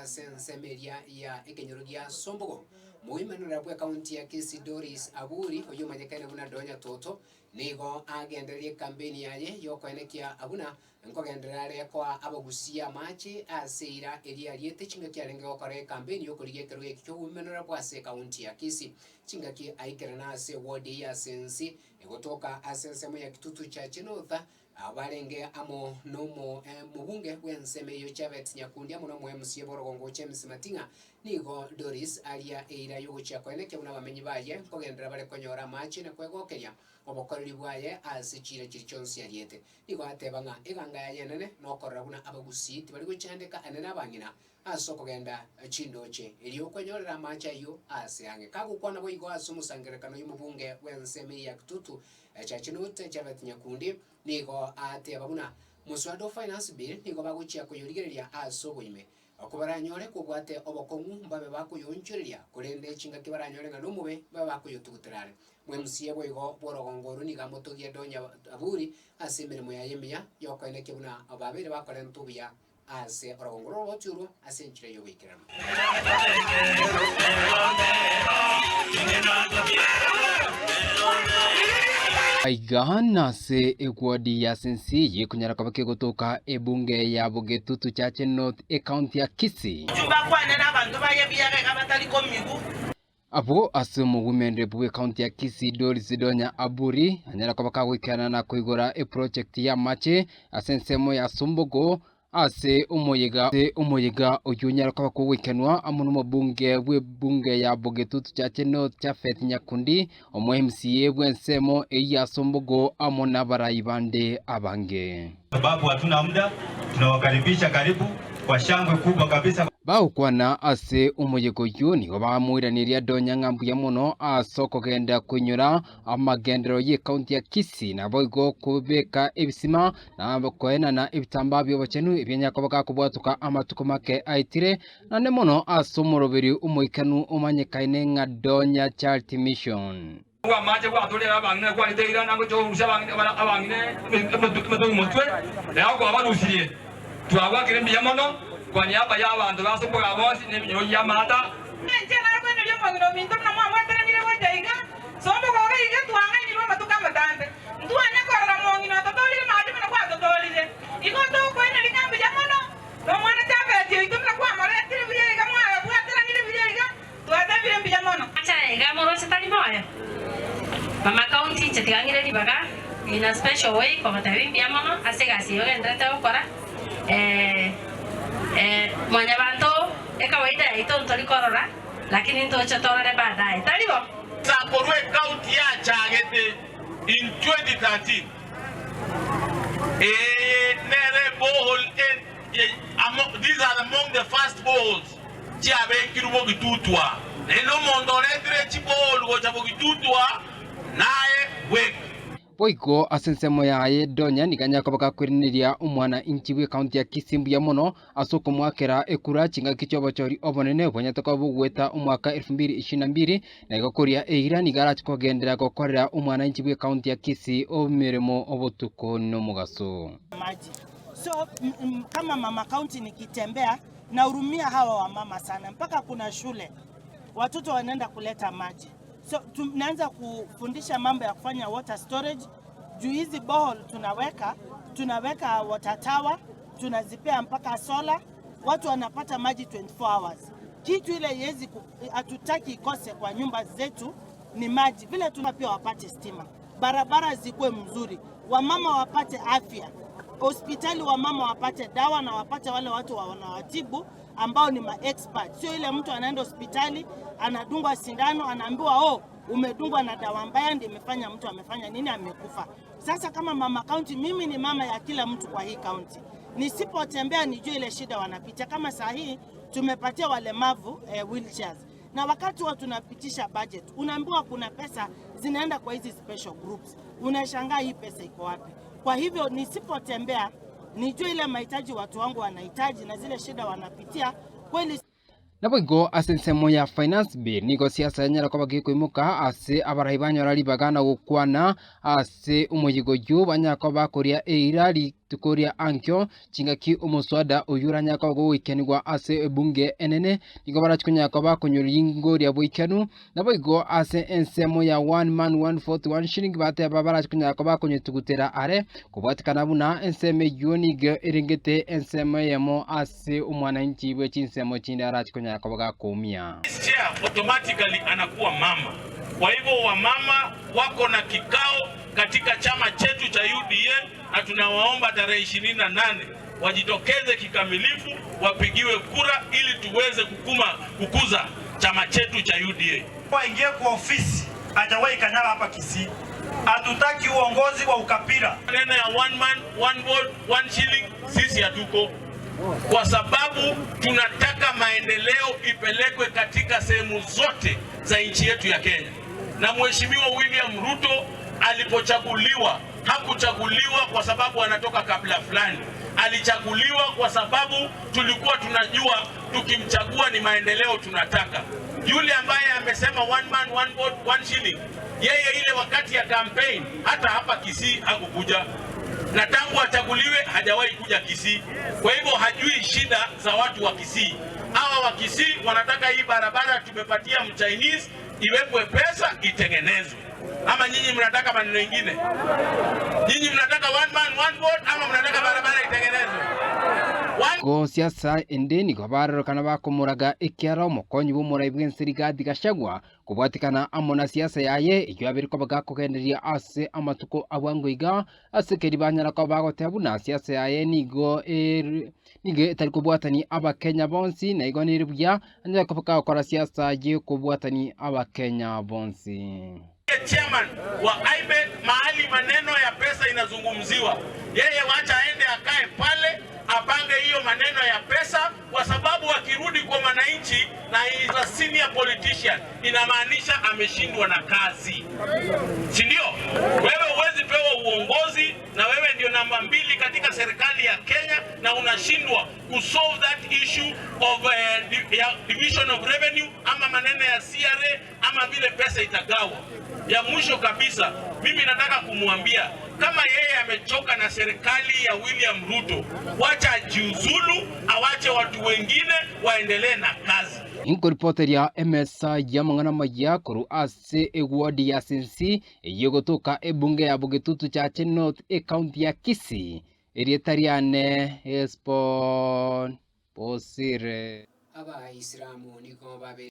ase ensemo eria ya ekenyoro gia Sombogo. Moimanera bw'ekaunti ya Kisii Doris Aburi oyio omanyekaine buna Donya Toto nigo agendererie ekampeini yaye y'okoenekia buna nkogenderera are koa abagusii amache ase eira eria ariete chingaki arenge gokora ekampeini y'okorigia ekerogo eki ki'oboimanera bw'ase ekaunti ya Kisii. Chingaki aikerana ase eward eye ase ense egotoka ase ensemo ya Kitutu Chache North Abarenge amo nomobunge bw'ensemo eyio Japhet Nyakundi amo nomo-MCA bw'orogongo James Mating'a, nigo Doris aria eira y'ogochia koenekia buna abamenyi baye nkogenderera bare konyora amache na kwegokeria obokoreri bwaye ase chiira chiria chionsi ariete. Nigo ateba ng'a eganga yaye enene nokorora buna abagusii tibari gochandeka anene abang'ina ase okogenda chindoche, erio kwenyorera amache ayio aase ang'e. Kagokwana boigo ase omosangererekano y'omobunge bw'ensemo eye ya Kitutu, Chachinut Japhet Nyakundi, nigo ateba buna moswada o Finance Bill nigo bagochia koyorigereria ase oboime. Kobaranyore kobwate obokong'u mbabe bakoyoonchoreria, korende chingaki baranyore ng'a nomobe mbabe bakoyotugutera are. MCA boigo bw'orogongo orwo nigo amotogie Donya Aburi ase emeremo yaye emiya y'okoenekia buna babeire bakorenta obuya Ase orogongo rw'oroboti orwo ase enchera y'ogoikeranu. Aiga nase ewodi ya Sensi yekonyara koba kegotoka ebunge ya Bogetutu Chache North ecounty ya Kisii. Ojumbe akwane nabanto baye buya gaiga batari komigwa. Abwo ase omogwemende bw'ecounty ya Kisii Doris Donya Aburi anyare koba kagoikerana na koigora eproject y'amache ase ensemo ya Sumbugu ase omoyega ase omoyega oyio onyare koba kogoikenwa amo nomobunge bw'ebunge ya Bogetutu Chache North Japhet Nyakundi, omo MCA bw'ensemo eyio ya Sumbugu amo nabarai bande abange. Sababu hatuna muda, tunawakaribisha karibu kwa shangwe kubwa kabisa. Bagokwana ase omoyega oyio nigo bamoiraneria Donya ng'a mbuya mono ase okogenda koinyora amagenderero y'ecounty ya Kisii naboigo kobeka ebisima na koenana ebitambaa bi'obochenu ebianya koba gakobwatoka amatuko make aetire naende mono ase omoroberi omoikanu omanyekaine ng'a Donya Charity Mission. Bw'amache gwatorire abang'ina kwarete eira na ngocha korusia abang'ina emetogi motwe, na kwabarusirie. Twagwakire mbuya mono kwa niaba y'abanto ba Somboga bonsi na ebinyoro bi'amaata. Inche narakwenerie omong'ina ominto buna mwabwateranire gocha iga, Somboga obe iga twang'ainirwe amatuko amatambe. Ntwanya korora mong'ina ototoorire maambia buna gwatotoorire. Igo togokweneria ng'a mbuya mono, na omwana Jafeti oito buna kwamoretire buya iga mwabwateranire buya iga. Twatebire mbuya mono. Acha iga moroche tari moyo. Mama county inche tiga ng'ire ribaga in a special way kogotebi mbuya mono ase egasi eye ogenderete gokora mwanyabanto ekawaida yaito ntori korora lakini ntoche torore baadaye tari bo? Korwa ecounty yachagete in 2013, eye nere eborehole, these are among the first boreholes chiabekirwe bogitutwa, naende omonto oretire chiboolu gocha bogitutwa naye bweka. Boigo ase ensemo yaye Donya nigo anyare koba gakoiraneria omwana inchi bw'ecounty ya Kisii mbuya mono ase okomoakera ekura chingaki chi'obochori obonene bwanyarete koba bogoeta omwaka elfu mbili ishirini na mbili na igo koria eira nigo arache kogenderera gokorera omwana inchi bw'ecounty ya Kisii emeremo obotuko nomogaso. Maji. So kama mama county nikitembea nahurumia hawa wamama sana, mpaka kuna shule watoto wanaenda kuleta maji. So tunaanza kufundisha mambo ya kufanya water storage juu hizi borehole tunaweka water tower, tunazipea mpaka solar, watu wanapata maji 24 hours. Kitu ile yezi hatutaki ikose kwa nyumba zetu ni maji, vile tuna pia wapate stima, barabara zikuwe mzuri, wamama wapate afya, hospitali wamama wapate dawa na wapate wale watu wanawatibu ambao ni ma-expert. Sio ile mtu anaenda hospitali anadungwa sindano anaambiwa oh, umedungwa na dawa mbaya ndio imefanya mtu amefanya nini, amekufa. Sasa kama mama county, mimi ni mama ya kila mtu kwa hii county, nisipotembea nijue ile shida wanapitia. Kama saa hii tumepatia walemavu wheelchairs na wakati wa tunapitisha budget unaambiwa kuna pesa zinaenda kwa hizi special groups, unashangaa hii pesa iko wapi? Kwa hivyo nisipotembea nijue ile mahitaji watu wangu wanahitaji na zile shida wanapitia kweli. Naboigo ase ensemo ya Finance Bill nigo siasa yanyara koba gekoimoka ase abarai banyora ribaga na gokwana ase omoyigo oyio banyara koba bakoria eira. Rituko ankio chingaki omoswada oyu oranyaka goikenigwa ase ebunge enene nigo barachikonyaka bakonyoringoria boikenu nabo igo ase ensemo ya one man 141 shilling bateba barachikonyaka bakonyetugutera are kobwatikana buna ensemo eywo nigo erengete ensemo eyemo ase omwananchi bwe chinsemo chinde arachikonyaka bagakumia. Chair automatically anakuwa mama. Kwa hivyo wamama wako na kikao katika chama chetu cha UDA na tunawaomba tarehe 28 wajitokeze kikamilifu wapigiwe kura ili tuweze kukuza chama chetu cha UDA. Waingie kwa ofisi, hajawahi kanyaga hapa Kisii. Hatutaki uongozi wa ukabila. Neno ya one man, one vote, one shilling sisi hatuko, kwa sababu tunataka maendeleo ipelekwe katika sehemu zote za nchi yetu ya Kenya. Na Mheshimiwa William Ruto alipochaguliwa, hakuchaguliwa kwa sababu anatoka kabila fulani. Alichaguliwa kwa sababu tulikuwa tunajua tukimchagua ni maendeleo tunataka. Yule ambaye amesema one man, one vote, one shilling, yeye ile wakati ya campaign hata hapa Kisii hakukuja, na tangu achaguliwe hajawahi kuja Kisii. Kwa hivyo hajui shida za watu wa Kisii. Hawa wa Kisii wanataka hii barabara tumepatia Mchinese iwekwe pesa itengenezwe. Ama nyinyi mnataka maneno mengine? Nyinyi mnataka one man one vote ama mnataka barabara itengenezwe? Go siasa ende nigo barorokana bakomuraga ekiara omokonyi bwa omorai bwa ense Rigathi Gachagua kobwatikana amo na siasa yaye eywo abere koba gakogendereria ase amatuko abwango iga ase keri banyara koba bagoteba buna siasa yaye nigo nigo etari kobwatani abakenya bonsi na igo nere buya anyara koba gakora siasa ye kobwatani abakenya bonsi. Chairman wa IBEC mahali maneno ya pesa inazungumziwa, yeye wacha aende akae pale apange hiyo maneno ya pesa, kwa sababu akirudi kwa wananchi na he is a senior politician, inamaanisha ameshindwa na kazi, si ndio? Wewe huwezi pewa uongozi na wewe ndio namba 2 katika serikali ya Kenya na unashindwa kusolve that issue of division of revenue ama maneno ya CRA ama vile pesa itagawa. Ya mwisho kabisa, mimi nataka kumwambia kama yeye amechoka na serikali ya William Ruto, wacha ajiuzulu, awache watu wengine waendelee na kazi. Inko ripoteria emesa ya mang'ana maya koru ase eward ya Sensi eyegotoka ebunge ya Bogetutu Chache North e county ya Kisii erietariane Espon Bosire. Abaisilamu nigo babe